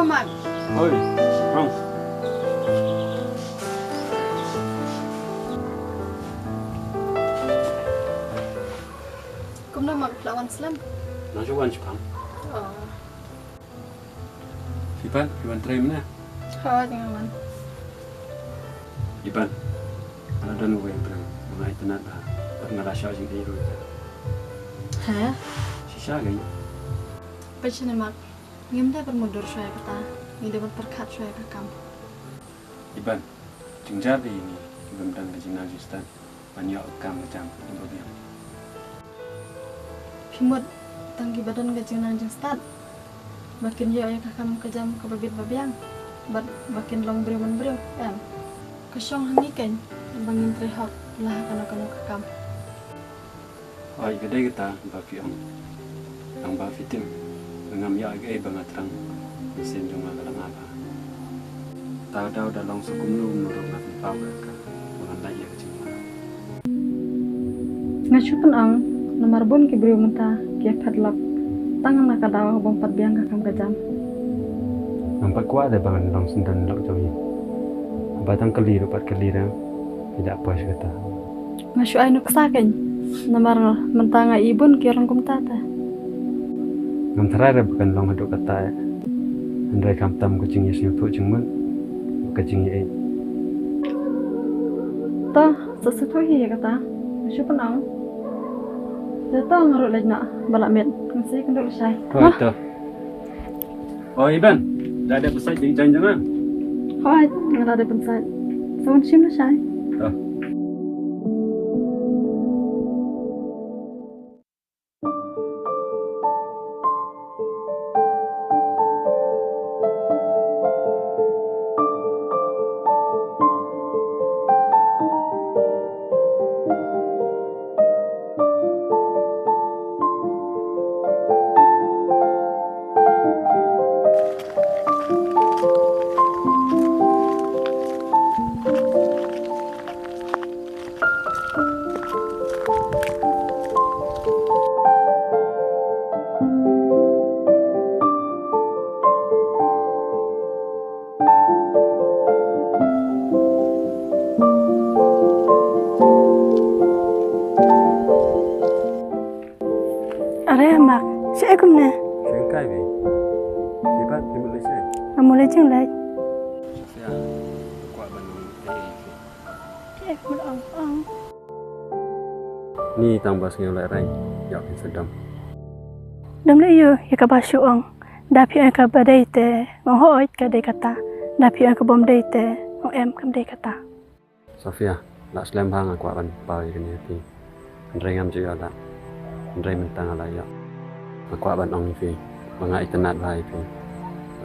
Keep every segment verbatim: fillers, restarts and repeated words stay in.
Mak. Hoi, Rong. Kumno Mak, la wan slem? Nang shu wan shipang. Oh. Iban, Iban trei mynne? Hooid, nga wan. Iban, nga la don uwei u briew ba nga itynnad bha bad nga la shah jingïeit ruh ïa ka. He? Shisha kein. Peit shane Mak, ngim dei ban mutdur shuwa ïa kata, ngi dei ban pyrkhat shuwa ïa ka kam. Iban, jynjar de ïa ngi kiba ym don ka jingnang jingstad ban ïoh ka kam ka jam kaba biang. Phi mut tang kiba don ka jingnang jingstad ba kin ïoh ïa ka kam ka jam kaba bit ba biang bad ba kin long briew man briew, em? Ka shong ha ngi kein ba ngin trei hok la ha kano kano ka kam. Hooid, ka dei kata ba phi ong. Tang ba phi tip ba ngam ïoh kaei ba nga thrang, mynsiem jong nga ka la ngap bha. Uta u daw da long sa kumno kumno ruh nga pynpaw ïa ka ba ngan lait ïa ka jingma. Nga shu pynong namar bun ki briew mynta ki ïa padlock tang na ka daw ba ym pat biang ka kam ka jam. Ngam pat kwah de ba ngan long syndon lok jong ngi. Haba tang kylli ruh pat kylli re, ki da poi sha kata. Nga shu ai nuksa kein namar mynta nga i bun ki rong kumta te. Ngam tharai re ba kan long haduh katta, hynrei khamtam ka jingïasngewthuh jingmut, ka jingïeit. To, sa sngewthuh hi ïa kata. Nga shu pynong. Te to nga ruh leit noh ba la miet. Ngan sa ïakynduh lashai. Hooid to. O Iban, da dep pynsait ïa i Jaiñ jong nga? Hooid, nga la dep pynsait. Sa wan shim lashai. To. Are Mak, shaei kumne? Shong kai bi. Phi pat phi mut leit shaei? Nga mut leit jingleit. Sofia, kwah ban ong ei ei ïa phi. Te mut ong ong. Ni tang ba sngew lehrain ïa phi sdang. Dang leh ïa kaba shu ong. Da phi ong kaba dei te ong hooid ka dei kata. Da phi ong kaba ym dei te ong em kam dei kata. Sofia, la slem bha nga kwah ban paw ïa kane ïa phi. Hynrei ngam ju ïoh lad. Hynrei mynta nga la ïoh. Nga kwah ban ong ïa phi ba nga itynnad bha ïa phi.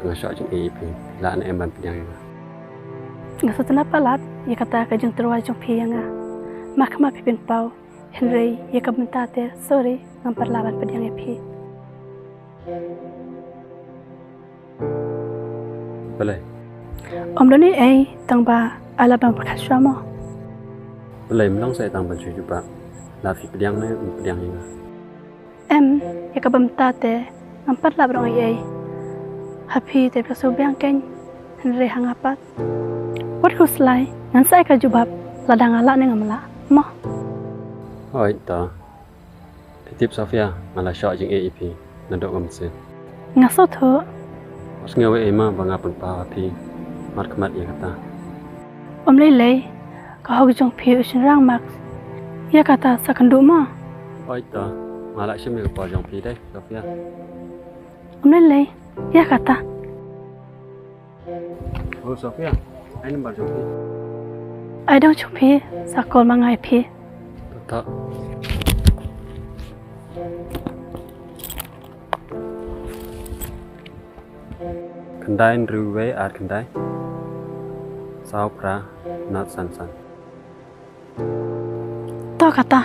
Nga shoh jingïeit ïa phi. Lah ne em ban pdiang ïa nga? Nga sngewtynnad palat ïa kata ka jingtyrwa jong phi ïa nga. Mar khmat phi pynpaw. Hynrei ïa ka bynta te sorry ngam pat lah ban pdiang ïa phi. Balei? Ym don ei ei tang ba ai lad ban pyrkhat shuwa mo. Balei, ym long sa tang ban shu jubab. Lada phi pdiang ne ym pdiang ïa nga. Em, ïa ka bynta te ngam pat lah ban ong ei ei. Ha phi te phi shu biang kein, hynrei ha nga pat. Wat khuslai, ngan sa ai ka jubab lada nga lah ne ngam lah. Mo. Hooid to. Phi tip Sofia, nga la shoh jingïeit ïa phi naduh ka mynsiem. Nga sngewthuh. Wat sngew ei ei ma ba nga pynpaw ha phi. Mar khmat ïa kata. Ym lei lei, ka hok jong phi u shynrang Mak. Ïa kata sa kynduh ma. Hooid to, nga lah shim ïa ka por jong phi dei Sofia. Ym lei lei, ïa kata. O Sofia, ai number jong phi. Ai dang jong phi, sa call ma nga ïa phi. To to. Khyndai hynriew wei ar khyndai. Saw phra nod san san. To kata.